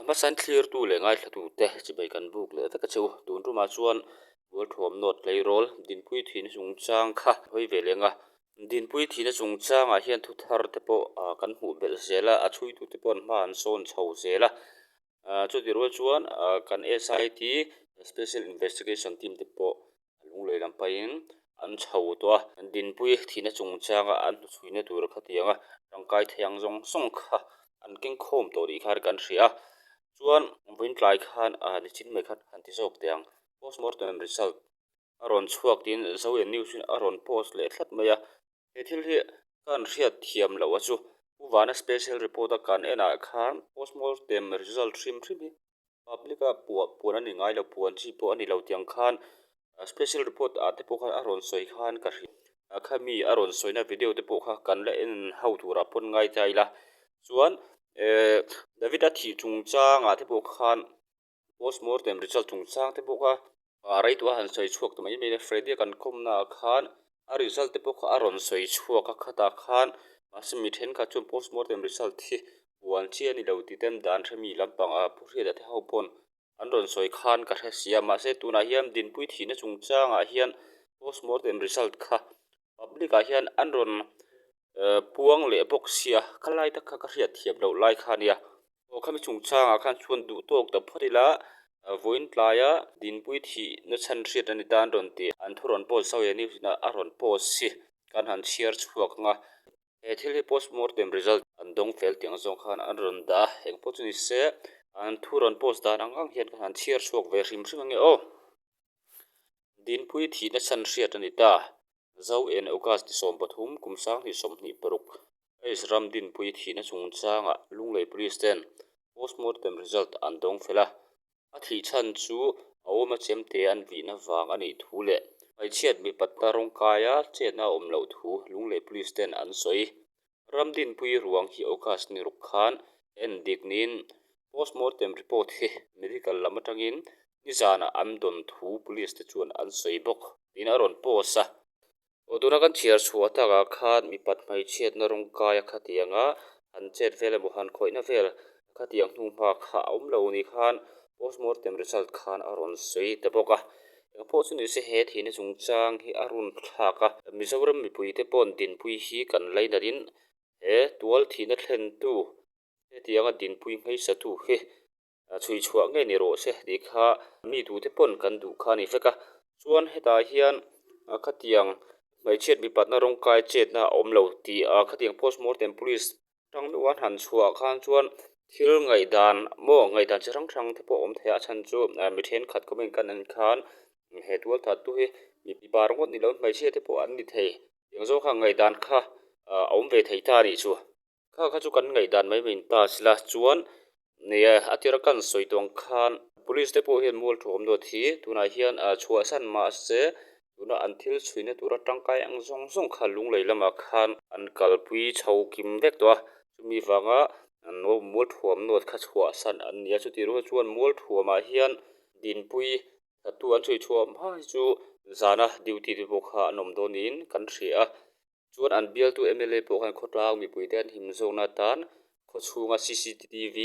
A hmasain thlirtu leh ngaithlatute chibai kan buk leh vek a che u. Tun tumah chuan Bualthuam North tleirawl Dinpui thihna chungchang kha hawi ve leng a. Dinpui thihna chungchangah hian thu thar te pawh kan hmuh belh zel a, a chhuitute pawh an hma an sawn chho zel a. Chutih rual chuan kan SIT, Special Investigation Team te pawh Lunglei lam pahin an chho tawh a, Dinpui thihna chungchanga an hnuchhuina tur khatianga tangkai thei ang zawng zawng kha an keng khawm tawh tih khan kan hria a. Chuan vawiin tlai khan nichin mai khan han ti zawk teh ang, postmortem result a rawn chhuak tiin Zoen News in a rawn post leh tlat mai a. He thil hi ka han hriat thiam loh a chu Pu Vana special report a kan enah khan postmortem result hrim hrim hi Public a puah puan a ni ngai lo, puan chi pawh a ni lo tiang khan special report ah te pawh khan a rawn sawi khan ka hria. Khami a rawn sawina video te pawh kha kan la en ho turah pawn ngai ta ila. Chuan eh David a thih chungchangah te pawh khan postmortem result chungchang te pawh kha A rei tawh a han sawi chhuak ta mai mai a, Freddy a kan kawmna ah khan a result te pawh kha a rawn sawi chhuak a, khatah khan mahse mi thenkhat chuan postmortem result hi puan chi a ni lo tih ten dan hre mi lampang ah Pu Hriata te ho pawn an rawn sawi khan ka hre si a, mahse tunah hian Dinpui thihna chungchangah hian postmortem result kha public ah hian an rawn puang leh bawk sia, khalai tak kha ka hriat thiam loh lai kha a nia. Aw khami chungchangah khan chuan duh tawk ta phawt ila, vawiin tlaia Dinpui thih na chhan hriat a ni ta an rawn ti. An thu rawn post ho hian a rawn post hi kan han chhiar chhuak ang a. He thil hi postmortem result an dawng fel tih ang zawng khan an rawn dah a, eng pawh chu ni se an thu rawn post dan ang ang hian kan han chhiar chhuak ve hrim hrim ang e aw. Dinpui thih na chhan hriat a ni ta. Zo en August ni 13, kum 2026, Ace ram dinpui thihna chungchangah Lunglei Police ten postmortem result an dawng fel a. A thih chhan chu a awma chemte an vihna vang a nih thu leh hmeichhiat mipatna rawngkaia chetna a awm loh thu Lunglei Police ten an sawi. Ram dinpui ruang hi August ni ruk khan en dik niin postmortem report hi medical lam atangin nizanah an dawn thu police te chuan an sawi bawk tiin a rawn post a. Aw tuna kan chhiar chhuah takah khan mipat hmeichhiatna rawngkaia khatianga han chet vel emaw han khawihna vel khatiang hnu hma kha a awm lo ni khan postmortem result khan a rawn sawi ta bawk a. Engpawh chu nise he thihna chungchang hi a run thlak a, Mizoram mipuite paw'n dinpui hi kan lainat in he tual thihna thlentu hetianga dinpui hmeisatu hi chhui chhuah ngei ni rawh se tih kha mi tute pawn kan duh kha a ni vek a. Chuan hetah hian khatiang hmeichhiat mipatna rawngkai chetna a awm lo tih khatiang postmortem police tang deuh an han chhuah khan chuan thil ngaihdan maw ngaihdan chi hrang hrang te pawh a awm thei a, a chhan chu mi thenkhat comment kan en khan he tualthat tu hi mipa ringawt ni lo hmeichhia te pawh an ni thei eng zawng kha ngaihdan kha a awm ve thei ta a nih chu. Kha kha chu kan ngaihdan mai mai in ta sila chuan nia a tira kan sawi tawng khan police te pawh hian mual thawm dawt hi tunah hian ah chhuahsan mahse tuna an thil chhuina tura tangkai ang zawng zawng kha lunglei lamah khan an kalpui chho kim vek tawh a chumi vanga mual thuam nawt kha chhuahsan an ni a chutih rual chuan mual thuamah hian dinpui thattu an chhui chhuah hma hi chu zana duty te pawh kha an awm dawn niin kan hria a. Chuan an bialtu mla pawh khan khawtlang mipuite an him zawkna atan khawchhunga cctv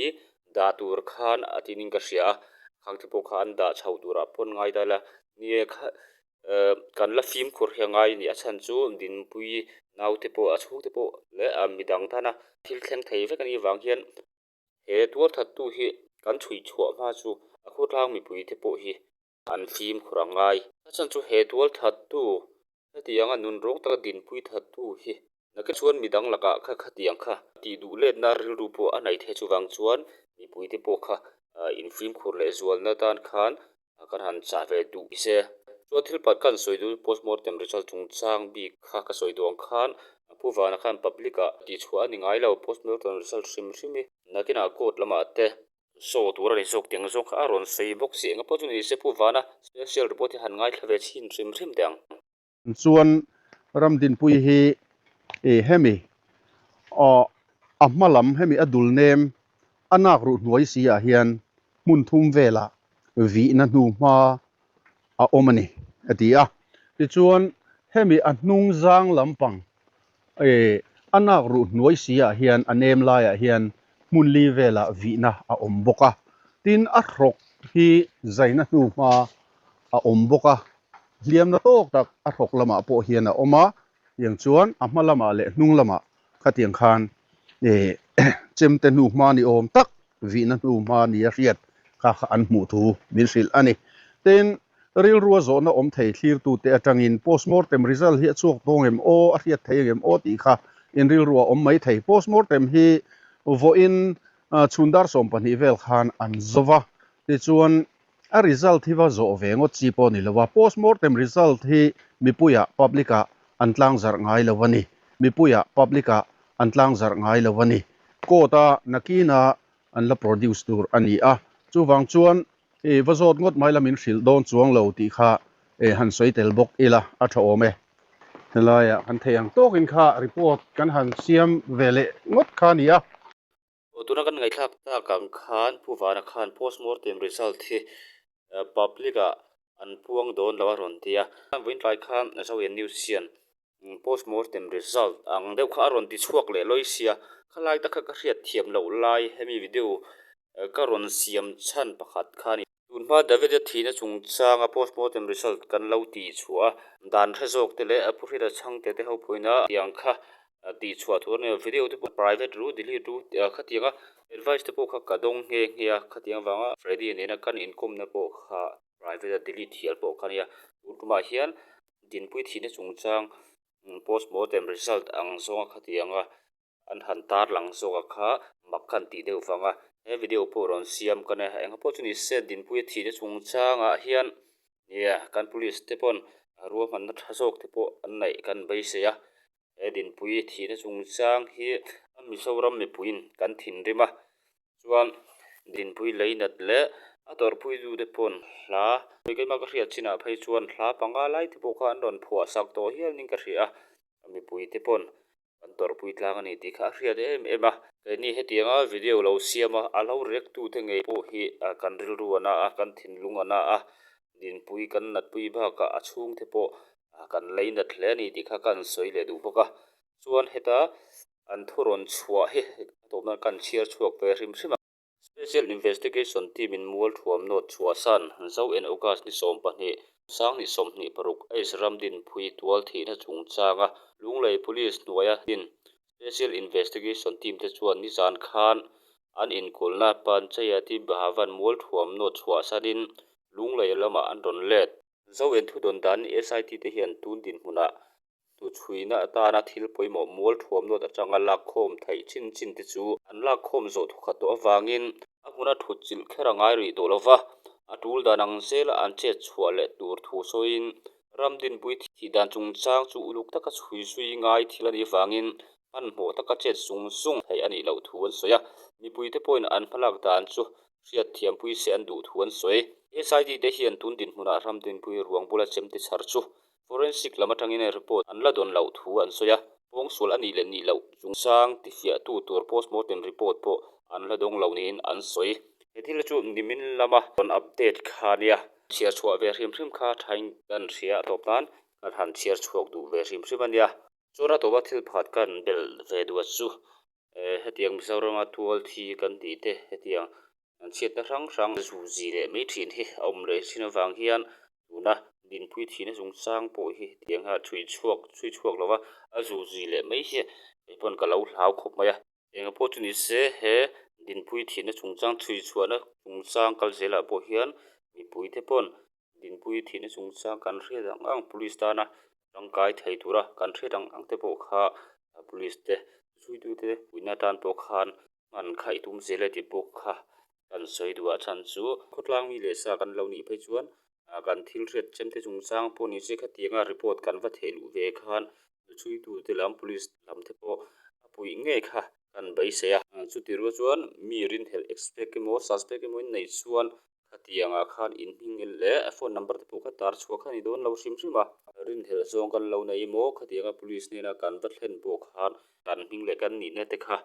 dah tur khan a tinin ka hria a, khang te pawh kha an dah chho turah pawn ngai ta ila ni e kha eh kan la fimkhur hi a ngai a ni a chhan chu dinpui naute pawh a chhungte pawh leh a midang tana thil thleng thei vek a nih vang hian he tualthattu hi kan chhui chhuah hma chu a khawtlang mipuite pawh hi An fimkhur a ngai. A chhan chu he tual thattu, hetianga nun rawng taka dinpui thattu hi nakin chuan midang lakah kha khatiang kha tih duh letna rilru pawh a nei thei chuvang chuan mipuite pawh kha infimkhur leh zualna tan khan kan han chah ve duh se. Chuan thil pakhat ka han sawi duh postmortem result chungchang bik kha ka sawi duh ang khan Pu Vana khan public ah tihchhuah a ni ngai lo postmortem result hrim hrim hi nakinah court lamah te Saw tur a ni zawk tih ang zawng kha a rawn sawi bawk si. Eng pawh chu ni se Pu Vana special report hi han ngaithla ve chhin hrim hrim teh ang. Chuan Ramdinpui hi i hemi aw a hma lam hemi a dul nem a nak ruh hnuai si ah hian hmun thum velah vihna hnu hma a awm a ni a ti a. Tichuan hemi a hnung zang lampang E, a nak ruh hnuai si ah hian a nem laiah hian hmun li velah vihna a awm bawk a. Tin, a hrawk hi zaina hnu hma a awm bawk a, hliamna tawk tak a hrawk lamah pawh hian a awm a, tiang chuan a hma lamah leh hnung lamah khatiang khan chemte hnu hma ni awm tak vihna hnu hma nia hriat kha kha an hmuh thu min hrilh a ni. Tin, rilrua zawhna awm thei thlirtute atangin postmortem result hi a chhuak tawng em aw, a hriat thei ang em aw tih kha in rilrua awm mai thei. Postmortem hi vawiin Chhun dar 12 vel khan an zo va, tichuan a result hi va zawh ve ngawt chi pawh a ni lo a, postmortem result hi mipuiah, public ah, an tlangzarh ngai lo a ni. Mipuiah, public ah, an tlangzarh ngai lo a ni. Court a nakina an la produce tur a ni a, chuvang chuan va zawt ngawt mai la min hrilh dawn chuang lo tih kha han sawi tel bawk ila a tha awm e. Helaiah kan theih ang tawkin kha report kan han siam ve leh ngawt kha a ni a. Aw tuna kan ngaihthlak tak ang khan Pu Vana khan postmortem result hi public ah an puang dawn lo a rawn ti a. Vawiin tlai khan Zoen News hian postmortem result ang deuh kha a rawn ti chhuak leh lawi sia. Khalai tak kha ka hriat thiam loh lai hemi video ka rawn siam chhan pakhat kha a ni. Tunhma David-a thihna chungchanga postmortem result kan lo tih chhuah a, dan hre zawk te leh a pu hriat a chhangte te ho pawhin a tiang kha tih chhuah tur a ni lo. Video te pawh private ru, delete ru khatianga advice te pawh kha ka dawng nghe nghe a, khatiang avanga Freddy nena kan inkawmna pawh kha private a delete hial pawh kha a nia. Tun tumah hian Dinpui thihna chungchang postmortem result ang zawnga khatianga An han tar lang zawk a kha mak khan tih deuh vang a, he video pawh rawn siam ka nia, enga pawh chu ni se Dinpuia thihna chungchangah hian nia kan police te pawn ruahmanna tha zawk te pawh an neih kan beisei a, he Dinpui thihna chungchang hi Mizoram mipuiin kan thinrim a, chuan Dinpui leinat leh a tawrhpui tu te pawn hla keimah ka hriat chinah phei chuan hla panga lai te pawh kha an rawn phuah sak tawh hialin ka hria a, mipui te pawn Kan tawrhpui tlang a ni tih kha a hriat em em a. Keini hetianga video lo siam a, a lo react tute ngei pawh hi kan rilru a na a, kan thinlung a na a, dinpui kan natpui bakah a chhungte pawh kan lei nat hle a ni tih kha kan sawi leh duh bawk a. Chuan heta an thu rawn chhuah hi a tawpna kan chhiar chhuak ve hrim hrim a. Special Investigation Team in mual thuam nawt chhuahsan Zo en August ni 12, 2026 Ace Ramdinpui tual thihna chungchanga Lunglei Police hnuaia din Special Investigation Team te chuan nizan khan an inkulhna Panchayati Bhavan mual thuam nawt chhuahsanin Lunglei lamah an rawn let. Zo en thudawn dan SIT te hian tun dinhmunah Tuchhuina atana thil pawimawh mual thuam nawt atanga lakkhawm theih chin chin te chu an lakkhawm zawh thukhat tawh avangin a hmuna thut chilh kher a ngai rih tawh lo va, a tul dan ang zela an chet chhuah leh tur thu sawiin Ramdinpui thih dan chungchang chu uluk taka chhui zui ngai thil a nih avangin hmanhmawh taka chet zung zung theih a nih loh thu an sawi a, mipuite pawhin an hmalak dan chu hriatthiampui se an duh thu an sawi. SIT te hian tun dinhmunah Ramdinpui ruang bula chemte chhar chu Forensic lam atangin report an la dawn loh thu an sawi a, pawngsual a nih leh nih loh chungchang tifiahtu tur postmortem report pawh an la dawng lo niin an sawi. He thil chu nimin lama rawn update kha a nia. Chhiar chhuah ve hrim hrim kha thain kan hria a tawp nan kan han chhiar chhuak duh ve hrim hrim a nia. Chuan a tawpa thil pakhat kan belh ve duh a chu hetiang Mizorama tual thi kan tih te hetiang An chhiatna hrang hrang zuzi leh mai thin hi a awm leh thin avang hian tuna dinpui thihna chungchang pawh hi hetiang hian chhui chhuak chhui chhuak lova a zuzi leh mai hi kei pawn ka lo hlau khawp mai a. Engah pawh chu ni se he dinpui thihna chungchang chhui chhuahna chungchang kal zelah pawh hian mipuite pawn dinpui thihna chungchang kan hriat ang ang police tana tangkai thei tura kan hriat ang ang te pawh kha police te chhuitute puihna atan pawh khan Hman kha i tum zel e tih pawh kha kan sawi duh a chhan chu khawtlang mi leh sa kan lo nih phei chuan kan thil hriat chem te chungchang pawh ni se khatianga report kan va theh luh ve khan chhuitute lam police lam te pawh a puih ngei kha kan beisei a. Chuti rual chuan mi rinhelh expect emaw suspect emaw in neih chuan Khatiangah khan in hming leh phone number te pawh kha tar chhuah kha a ni dawn lo hrim hrim a. Rinhelh zawng kan lo nei maw? Khatianga police hnena kan va thlen pawh khan kan hming leh kan nihna te kha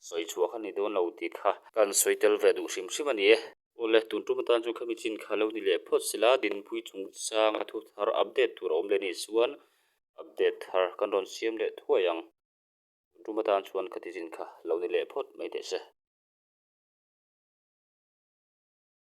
sawi chhuah kha ni dawn lo tih kha kan sawi tel ve duh hrim hrim a ni e. Awle, tun tum atan chuan khami chin kha lo ni leh phawt sela, Dinpui chungchang a thu thar update tur a awm leh nih chuan update thar kan rawn siam leh thuai ang. Tun tum atan chuan khati chin kha lo ni leh phawt mai teh se.